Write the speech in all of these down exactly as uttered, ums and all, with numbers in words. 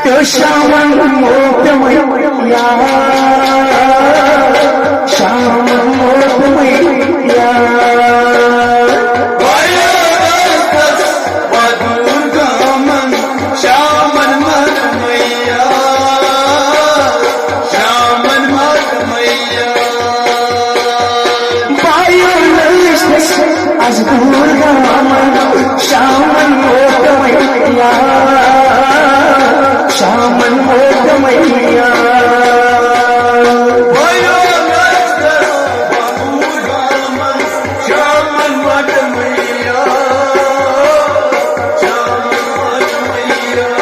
تہٕ شامن موتمٕے یار، شامن موتمٕے یار۔ واریاہ رٲژ تس وۄدُن گامن، شامن موتمٕے یار، شامن موتمٕے یار۔ بایو لٲج تس از دوٗر گامن، شامن موتمٕے یار، شامن موتمٕے یار۔ بایو لٲج تس وۄدُن گامن، شامن موتمٕے یار، شامن موتمٕے یار۔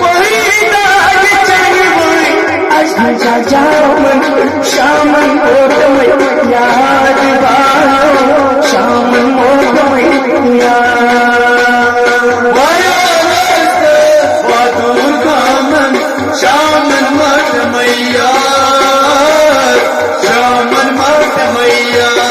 وۄنۍ دادِ چنہِ وۄنۍ اَسہِ چھا جامن، شامن موتمٕے یاد بایو، شامن موتمٕے یاد۔ بایو رٲژ تس وۄدُن گامن، شامن موتمٕے یاد، شامن موتمٕے یاد۔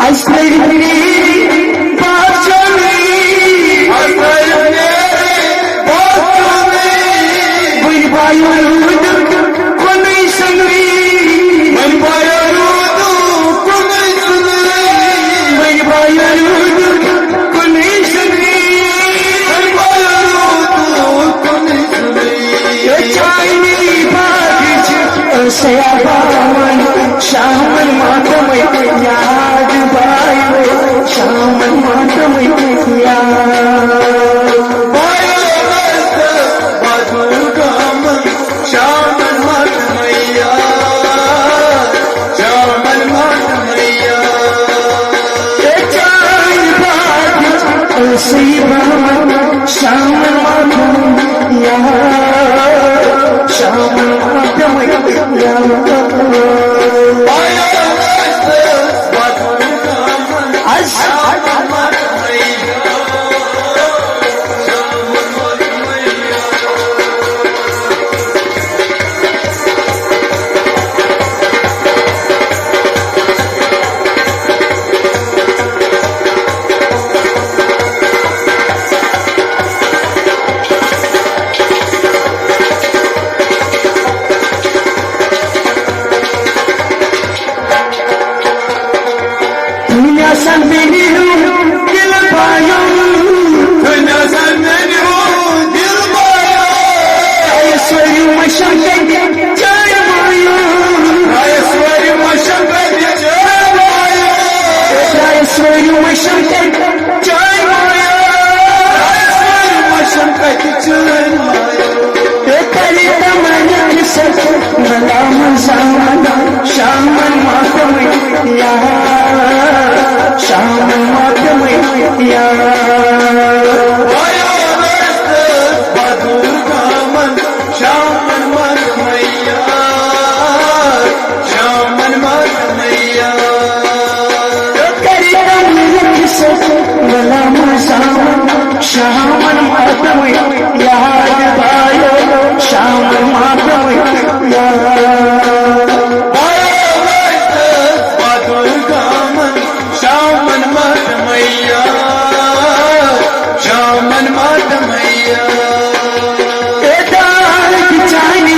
اَسہِ لٔگۍ نیٖرۍ بادشاہٕے۔ اَسہِ لٔگۍ نیٖرۍ بادشاہٕے۔ وۄنۍ بایو روٗدُک کُنُے سُنٕے۔ وۄنۍ بایو روٗدُک کُنُے سُنٕے۔ وۄنۍ بایو روٗدُک کُنُے سُنٕے۔ وۄنۍ بایو روٗدُک کُنُے سُنٕے۔ یہِ چانہِ باغٕچ ٲسیا باوَن، شامَن ماتمٕے یاد بایو، شامَن ماتمٕے یاد۔ بایو رٲژ تس وۄدُن گامَن، شامَن ماتمٕے یاد، شامَن ماتمٕے یاد۔ تہٕ چانہِ باغٕچ ٲسٕے باوَن، شامَن ماتمٕے یاد، شامَن ماتمٕے یاد۔ از دُنیا سان میٛانہِ ہیوٗ دِل بایو۔ دُنیا سان میٛانہِ ہیوٗ دِل بایو۔ آیس وٲرِو مَشَن کَتہِ چٲنۍ مایو۔ آیس وٲرِو مَشَن کَتہِ چٲنۍ مایو۔ آیس وٲرِو مَشَن کَتہِ چٲنۍ مایو۔ آیس وٲرِو مَشَن کَتہِ چٲنۍ مایو۔ اے کَرِ تَمَنَن سۭتۍ مَلامَن زامَن، شامَن ماتمٕے یار، شامَن ماتمٕے یار۔ وایو رٲژ تس وۄدُن گامَن، شامَن ماتمٕے یار، شامَن ماتمٕے یار۔ کَرِ تَمَنَن سۭتۍ مَلامَن زامَن، شامَن ماتمٕے یاد بایو، شامَن ماتمٕے یاد۔ بایو رٲژ تس وۄدُن گامَن، شامَن ماتمٕے یاد، شامَن ماتمٕے یاد۔ اے دادِ چانہِ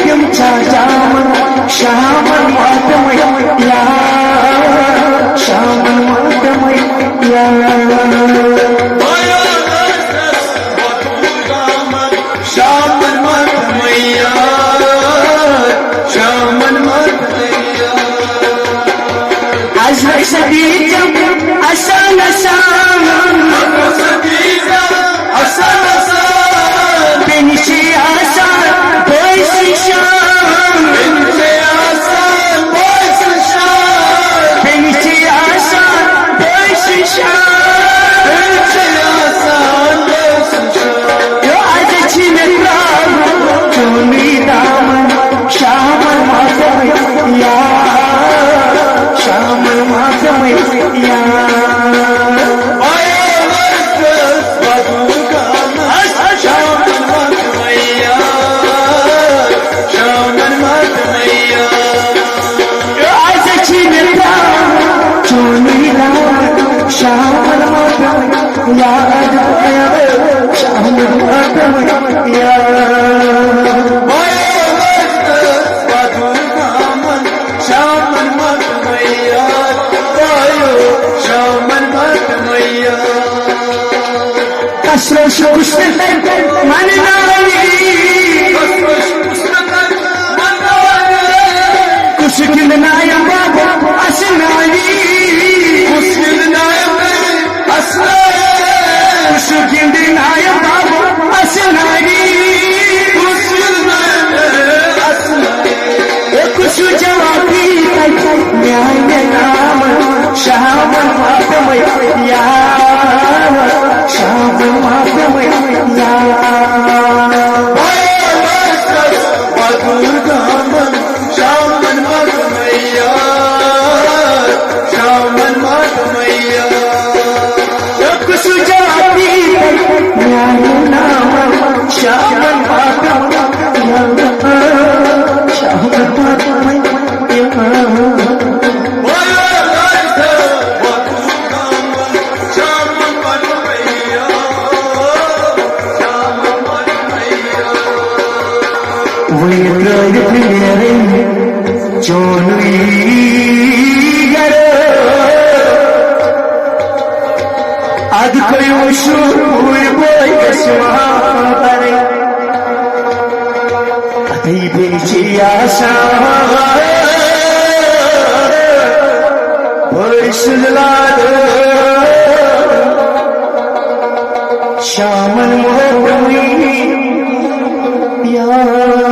تِم چھا جامَن، شامَن ماتمٕے یاد، شامَن ماتمٕے یاد۔ بایو رٲژ تس وۄدُن گامَن، شامَن ماتمٕے یاد، شامَن ماتمٕے یاد۔ از رسدی جب اصل سان، از رسدی جب اصل سان۔ بیٚنہِ چھِ آسان بٲے سٕنٛز شان۔ بیٚنہِ چھِ آسان بٲے سٕنٛز شان۔ بیٚنہِ چھِ آسان بٲے سٕنٛز شان۔ بیٚنہِ چھِ آسان بٲے سٕنٛز شان۔ یو از چھِ مےٚ ترٛاوُن چونُے دامن، شامن ماتمٕے یار، شامن یار۔ آز چھی مےٚ ترٛاوُن چونُے لاوُن، شامن مۄکلٲوِتھ یاد پٮ۪وان، شامن مۄکلٲوِتھ یاد۔ شامن مۄکلٲوِتھ یاد، شامن مۄکلٲوِتھ یاد۔ کس روش کُس تہِ تَتہِ مناوی۔ کُس گِنٛدنایَم بابا اَسنٲوی۔ کُس گِنٛدنایَم اَسنٲوی۔ کُس گِنٛدنایَم بابا اَسنٲوی۔ کُس گِنٛدنایَم اَسنٲوی۔ ہے کُس جوابی تَتہِ میٛانہِ ناوٕ شامَن واتمَے یار، شامَن واتمَے یار۔ شامن مات میار، شامن مات میار۔ کُس جوابی میٛانہِ ناوٕ شامن مات میار، شامن مات میار۔ وۄنۍ ترٛٲوِتھ نیرٕنۍ چونُے گرٕ۔ اَدٕ کٔرِو شُکُر بٲے گژھِ وَہان تَرٕنۍ۔ اَتھٕے بیٚیہِ چھِ آسان بٲے سُنٛد لادٕ۔ شامن محبوبی یار۔